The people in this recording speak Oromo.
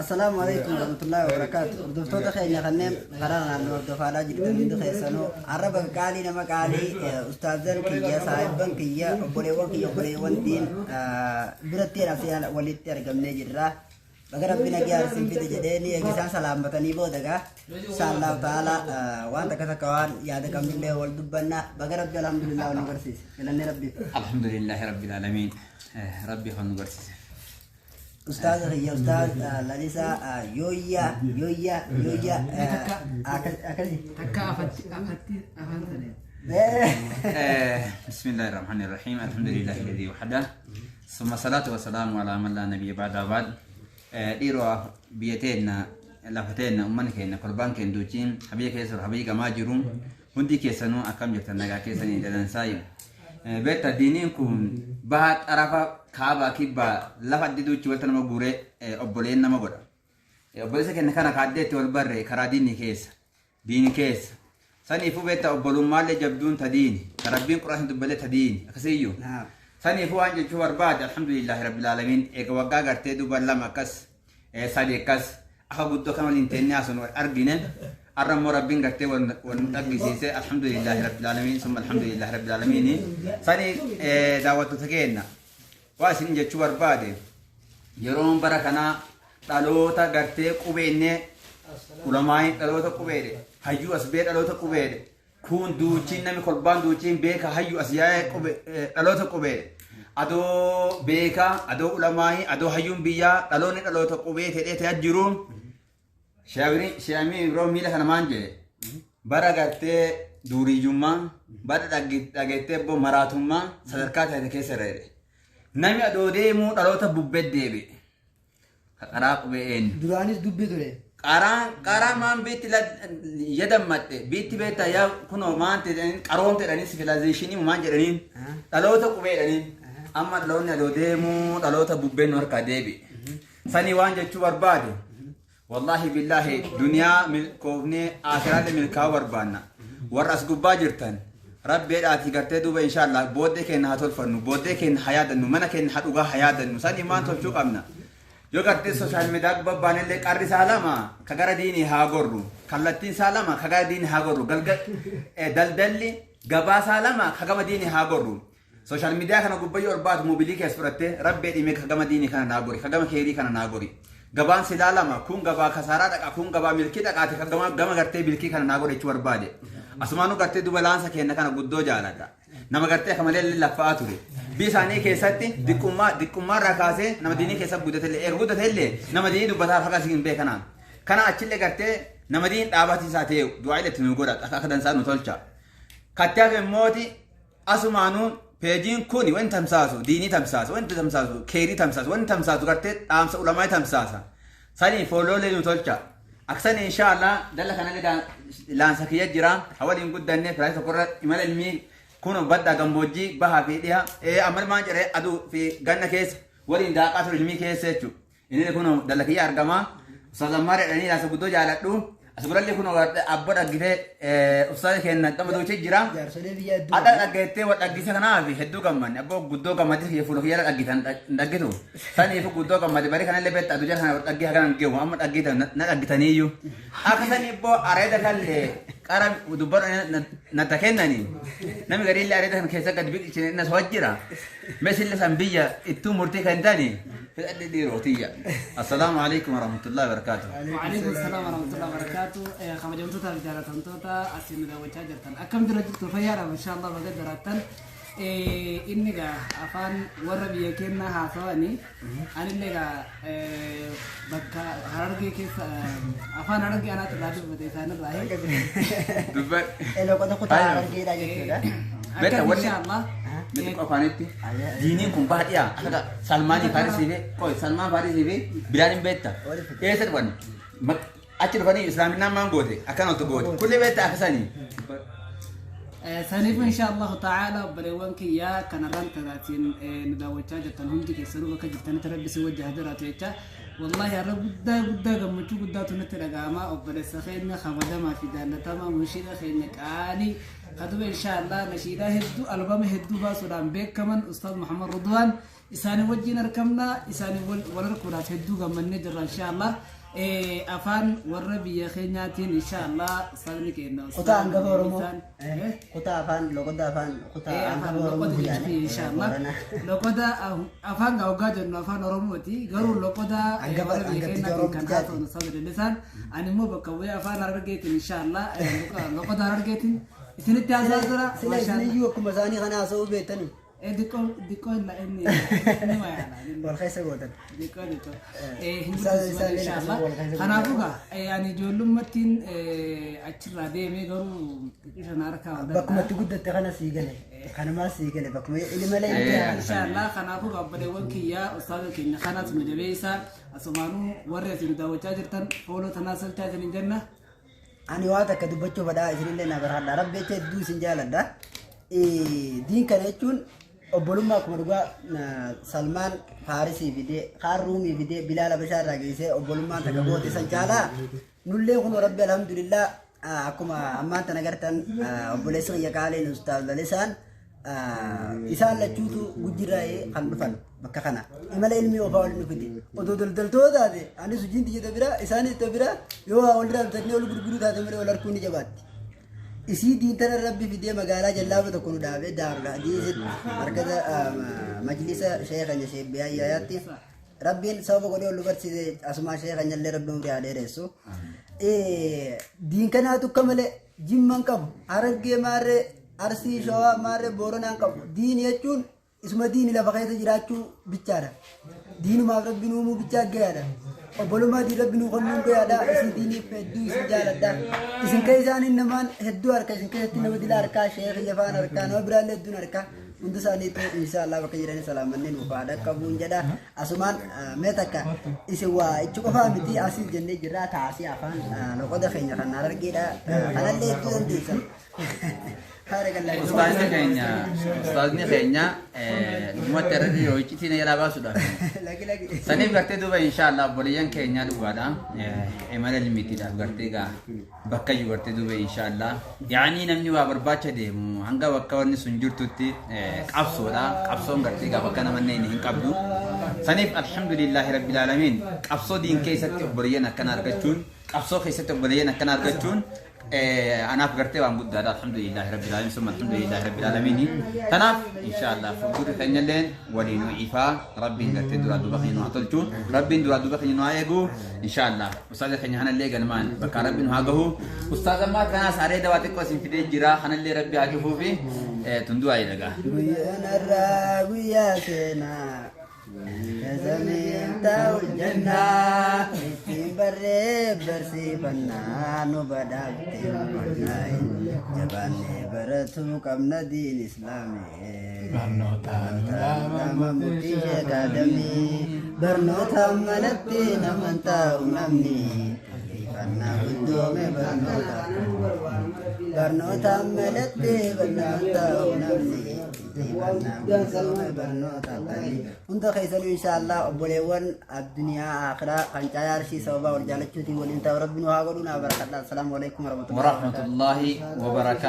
Assalaamu alaikum warahmatullahi wabarakatuh. Hordoftoota keenya kanneen karaa naannoo hordofaadhaa jirtan hundi keessanuu har'a bakka qaalii nama qaalii ustaazan kiyya saahibban kiyya obboleewwan kiyya obboleewwan diin biratti asii walitti argamnee jirra. Baga rabbi nagaa isin fide jedhee ni eegisaan salaambatanii booda gaa inshaallahu ta'ala waan takka takka waan yaada qabnullee wal dubbanna. Baga rabbi alhamdulillah wal nu garsiise. Galanni rabbiif. Alhamdulillahi rabbil alamin. Rabbi kan nu garsiise. Ustaaza kiyya ustaaz Lalisaa Yooyyaa Yooyyaa Yooyyaa akkasi. Takka afatti afatti afaan sana. بسم الله الرحمن الرحيم الحمد لله الذي وحده ثم الصلاة والسلام على من لا نبي بعد بعد. Dhiiroo biyya teenna, lafa teenna, uummanni keenya, kolbaan keenya duuchiin habiyya keessa jiru, habiyya gamaa jiru, hundi keessanuu akkam jirtan? Nagaa keessanii dadansaayu. Beekta, diiniin kun baha xarafa kaabaa kibbaa lafa addi duuchi walta nama guuree obboleen nama godha. Obboleessa keenya kana kaaddeetti wal barre karaa diinii keessa. Diini keessa. Saniifuu beekta, obbolummaallee jabduun ta diini. Ta rabbiin quraasni dubbalee ta diini. Akkasiyyuu. Saniifuu waan jechuu barbaade, alhamdulillahi rabbil aalamiin, eega waggaa gartee duuba lama akkas sadi akkas akka guddoo kan waliin teennee haasofnu wal argine, har'a immoo rabbiin gartee wal wal nu dhaggisiise. Alhamdulillahi rabbil aalamiin, summa alhamdulillahi rabbil aalamiin. Sani daawwattoota keenya, waa isin jechuu barbaade, yeroon bara kanaa dhaloota gartee qubeennee ulamaayin dhaloota qubeedhe, hayyuu as bee dhaloota qubeedhe, kun duuchiin nami kolbaan duuchiin beeka hayyu as yaa'ee qube dhaloota qubeedhe, adoo beeka, adoo ulamaayii, adoo hayyuun biyyaa dhaloonni dhaloota qubee ta'ee ta'aa jiru. Sheemii biroo miila kana maan jedhe, bara gartee duuriyyummaa, bara dhageettee boo maraatummaa sadarkaa ta'e keessa irra jedhe. Nami adoo deemuu dhaloota bubbee deebi'e. Karaa qubee eenyu? Duraanis dubbii ture. Qaraan qaraa maan biitti yadammadhe biitti beektaa yaa kunoo maan jedhaniin, qaroomte jedhanii, civilization maan jedhaniin, dhaloota qubee jedhaniin. Amma dhaloonni adoo deemuu dhaloota bubbeen nu harkaa deebi'e. Sanii waan jechuu barbaade, wallaahi billaahi, duniyaa milkoofnee akiraallee milkaa'uu barbaanna. Warra as gubbaa jirtan rabbeedhaati gartee duuba inshaallah booddee keenya haa tolfannu, booddee keenya haa yaadannu, mana keenya haa dhugaa haa yaadannu. Sanii maan tolchuu qabna? Yoo gartee social media babbaanillee qarri isaa lama ka gara diinii haa gorru, kallattiin isaa lama ka gara diinii haa gorru, galga daldalli gabaa isaa lama ka gama diinii haa gorru. Social media kana gubbayyoo ol baatu moobilii keessa fudhattee rabbee dhimee ka gama diinii kana naa gori, ka gama keerii kana naa gori. Gabaan silaa lama, kun gabaa kasaaraa dhaqa, kun gabaa milkii dhaqaati, ka gama gama gartee milkii kana naa godhe jechuu barbaade. Asumaanuu gartee duba laansa keenya kana guddoo jaaladha. Nama gartee akka malee laffa'aa ture. Biyya isaanii keessatti diqqummaa diqqummaarraa kaasee nama diinii keessa guddate illee, erga guddate illee nama diinii dubbataa akka hin beekanaan. Kana achillee gartee nama diin dhaabatiisaa ta'e du'aa illee itti nu godha, akka dansaa nu tolcha. Katti hafe immooti asumaanuu peejiin kun wanti tamsaasu diinii tamsaasu, wanti tamsaasu keerii tamsaasu, wanti tamsaasu gartee dhaamsa ulamaa tamsaasa. Sanii fooloolee nu tolcha. Aksani inshaallah dalla kanallee laansa kiyya jira. Hawaliin guddanne firaasii tokkorra imala ilmii kun badda gammoojjii bahaa fi dhiha amma maan jedhee aduu fi ganna keessa waliin daaqaa ture ilmii keessa jechuudha. Inni kun dalla kiyya argama. Ustaaz Ammaar jedhanii laansa guddoo jaaladhu. As birallee kun abbo dhaggitee ustaaza keenya gama duuchee jira. Jaarsolee biyya hedduu. Adha dhaggeettee wal dhaggise kanaaf hedduu gammanne, abboo guddoo gammadde kiyya fuula kiyya dhaggitan dhaggitu. Saniif guddoo gammadde. Bari kanallee beekta, addunyaa kana wal dhaggee hagana hin geewu amma dhaggitan na dhaggitaniiyyuu. Akka sanii ibboo areeda kallee qara dubbadhu nata kennani. Namni gariillee areeda kana keessa gadi biqilchine innas wajjira. Mesillee san biyya ittuu murtii kan tani fedhadhe dhiiroo tiyya. Assalaamu alaikum warahmatullahi wabarakatuh. Waalaikum salaam warahmatullahi wabarakatuh. Kabajamtoota fi jaalatamtoota asii nu daawwachaa jirtan. Akkam jira jirtu? Fayyaadha, inshaallah baga jiraattan. Inni gaa afaan warra biyya keenyaa haasawani. Anillee gaa bakka Harargee keessa afaan Harargee anaatti irraa dubbate isaanirraa. Dubbadhu. Eloqota kutaa Harargeedha jechuudha. Beekta Akkas wanni inshaallah. miti qofaanitti diiniin kun baadhiyaa akka Salmaanii Faarisii fi qoy Salmaan Faarisii fi Bilaaliin beekta eessa dhufan? Achi dhufanii islaaminaan maan goote, akkana oltu goote kulli beekta akkasanii. Saniif insha Allahu ta'ala obboleewwan kiyyaa kanarraan tanaatiin nu daawwachaa jirtan hundi keessanuu bakka jirtanitti rabbi si wajji haa jiraatu jecha. Wallahi har'a guddaa guddaa gammachuu guddaatu nutti dhaga'ama. Obboleessa keenya kabajamaa fi jaallatamaa, munshiida keenya qaalii kaduba insha Allah nashiidaa hedduu albama hedduu baasuudhaan beekaman, Ustaaz Muhammad Rudwaan. Isaanii wajjin argamna, isaanii wal arguudhaaf hedduu gammannee jirra inshaallah. Afaan warra biyya keenyaatiin inshaallah sabni keenya. Kutaa hangafa Oromoo. Kutaa afaan loqoda afaan kutaa hangafa Oromoo jedhanii. Inshaallah. Loqoda afaan gaa'ogaa jennu afaan Oromooti. Garuu loqoda warra biyya keenyaatiin kan haasa'u sabni Lalisaan. Ani immoo bakka bu'ee afaan Harargeetiin inshaallah loqoda Harargeetiin isinitti haasa'aa jira. Sila isiniyyuu akkuma isaanii kana haasa'uu beektanii. Diqqoo diqqoo inni inni mayaala. Wal keessa gootan. Diqqoo diqqoo. Hin guddisuu inshaallah. Kanaafuu gaa ani ijoollummattiin achirraa deemee garuu xiqqishan harkaa wal Bakkuma itti guddatte kana sii gale. Kanumaa sii gale bakkuma ilma lee. Inshaallah kanaafuu gaa obboleewwan kiyyaa ustaaza keenya kanas nu jabeessa asumaanuu warri isin daawwachaa jirtan fooloo tanaa salchaa isin jenna. Ani waa takka dubbachuu fedhaa isinillee na barhaadha. Rabbi jecha hedduu isin jaaladha. Diin kana jechuun obbolummaa akkuma dhugaa Salmaan Faarisii fidee kaan Ruumii fidee Bilaal Habashaa irraa geessee obbolummaan takka goote san caalaa nullee kun Rabbi alhamdulillah akkuma ammaan tana gartan obboleessi kiyya qaaliin Ustaaz Lalisaan isaan lachuutu gujjirraa kan dhufan bakka kana imala ilmi ofaa waliin fide odoo daldaltoota taate anis hojiin tiyya bira isaanis ta bira yoo waa walirraa bitannee wal gurguruu taate malee wal harkuu ni jabaatti. Isii diintana Rabbi fidee magaalaa jallaaba tokko nu dhaabee Daarul Hadiisitti markaza majlisa sheekanya sheek Biyaayaatti Rabbiin sababa godhee ol nu barsiise asumaa sheekanya illee Rabbi umrii haa dheeressu. Diin kanaatu akka malee jimman qabu Harargee maarree Arsii Shawaa maarree Booranaan qabu diin jechuun isuma diini lafa keessa jiraachuu bichaadha. Diinumaaf Rabbi nu uumuu bichaa gayaadha. Obbolummaa diin Rabbi nuu kennuun gayaadha. Isin diiniif hedduu isin jaaladha. Isin keessaan namaan hedduu harka isin keessatti nama dilaa harkaa sheekhi jafaan harkaa nama biraallee hedduun harkaa. Hundi isaaniitu inshaallah bakka jiranii salaamannee nuuf haa dhaqqabuun jedha. Asumaan mee takka isin waa ichi qofaa miti asii jennee jirra taasii afaan loqoda keenya kan Harargeedha. Kanallee hedduu dandeessan. Ustaazni keenya ustaazni keenya dhugumatti irra yeroo iccitii na jalaa baasuudhaaf. Saniif gartee duuba inshaallah obboleeyyan keenya dhugaadha. Imala limitiidhaaf gartee gaa bakka iyyuu gartee duuba inshaallah. Yaanii namni waa barbaacha deemu hanga bakka wanni sun jirtutti qabsoodha. Qabsoon gartee gaa bakka namanne inni hin qabdu. Saniif alhamdulillahi rabbil aalamiin qabsoo diin keessatti obboleeyyan akkana argachuun qabsoo keessatti obboleeyyan akkana argachuun anaaf gartee waan guddaadha. Alhamdulillahi rabbil aalamiin summa alhamdulillahi rabbil aalamiin. Tanaaf inshaallah fuuldurri keenyalleen waliin nu ifaa Rabbiin gartee duraa duuba keenya nu haa tolchu Rabbiin duraa duuba keenya nu haa eegu inshaallah. Ustaaza keenya kanallee galmaan bakka Rabbi nu haa gahu. Ustaaza ammaa kanaas areeda waa xiqqoo isin fidee jira kanallee Rabbi haa cufuufi tun du'aa jedha. Guyyaan har'aa guyyaa seenaa Samii ta'u jannaa ittiin barree barsiifannaa nu badhaafte jabaannee baratuu qabna diin islaamii. Barnootaan nama murtii sheekaadamii barnootaan malatti naman taa'u namni xiyyeeffannaa guddoome barnootaan barnootaan malatti naman taa'u namni xiyyeeffannaa guddoome barnootaan hunda keessanuu inshaallah obboleewwan addunyaa akhiraa kan caayaa arshii sababaa wal jaalachuutiin waliin ta'u Rabbi nu haa godhu naa barakadha. Assalaamu alaikum warahmatullahi warahmatullahi wabarakaatuh.